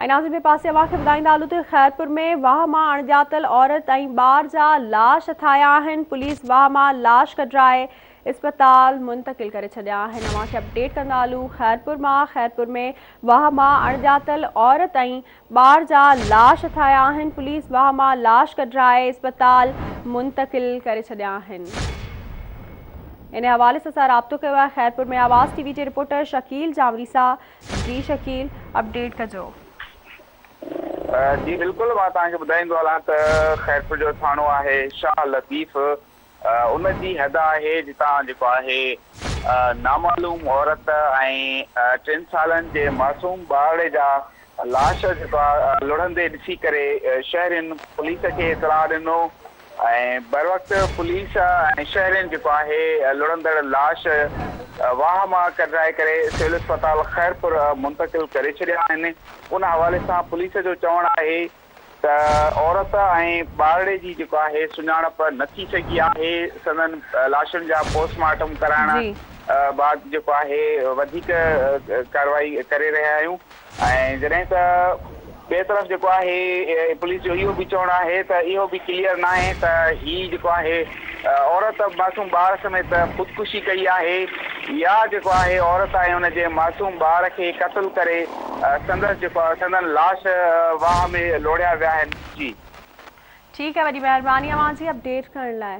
۽ ناظرين ٻئي پاسي اوهان کي ٻڌائيندا هلون ته خيرپور ۾ واهه مان اڻڄاتل عورت ۽ ٻار جا لاش هٿايا آهن، پوليس واهه مان لاش ڪڍرائي اسپتال منتقل ڪري ڇڏيا آهن، اوهان کي اپڊيٽ ڪندا هلون خيرپور مان خيرپور ۾ واهه مان اڻڄاتل عورت ۽ ٻار جا لاش هٿايا آهن، پوليس واهه مان لاش ڪڍرائي اسپتال منتقل ڪري ڇڏيا آهن. ان حوالي سان اسان رابطو ڪيو آهي خيرپور ۾ آواز ٽي وي جي رپورٽر شڪيل جانوري سان. جي شڪيل اپڊيٽ ڪجو. جي بلڪل مان توهان کي ٻڌائيندو هلان ته خيرپور جو ٿاڻو آهي شاهه لطيف ان جي حد آهي جتان جيڪو آهي نامعلوم عورت ۽ ٽن سالن جي معصوم ٻارڙي جا لاش جيڪو آهي لڙهندي ڏسي ڪري شهرين پوليس کي اطلاع ڏنو ۽ بروقت پوليس ۽ شهرين جيڪو آهي لڙهندڙ لاش واهه مان ڪڍرائي ڪري سول اسپتال خيرپور منتقل ڪري ڇڏيا آهن ان حوالي سان پوليس جو چوڻ آهي ته عورت ۽ ٻارڙي جي جيڪو آهي سڃاڻپ نه ٿي سگهي آهي سندن لاشن جا پوسٽ مارٽم ڪرائڻ بعد جيڪو آهي وڌيڪ ڪارروائي ڪري رهيا آهيون. ۽ جڏهن ته ٻئي طرف جيڪو آهي پوليس جو اهو به چوڻ آهي ته اهو به ڪليئر ناهي ته هي جيڪو آهي عورت معصوم ٻار سميت خودڪشي ڪئي آهي يا جيڪو آهي عورت ۽ ان جي معصوم ٻار کي قتل ڪري سندس جيڪو سندن لاش واهه ۾ لوڙهيا ويا آهن جي. ٺيڪ آهي وڏي مهرباني اوهان جي اپڊيٽ ڪرڻ لاء.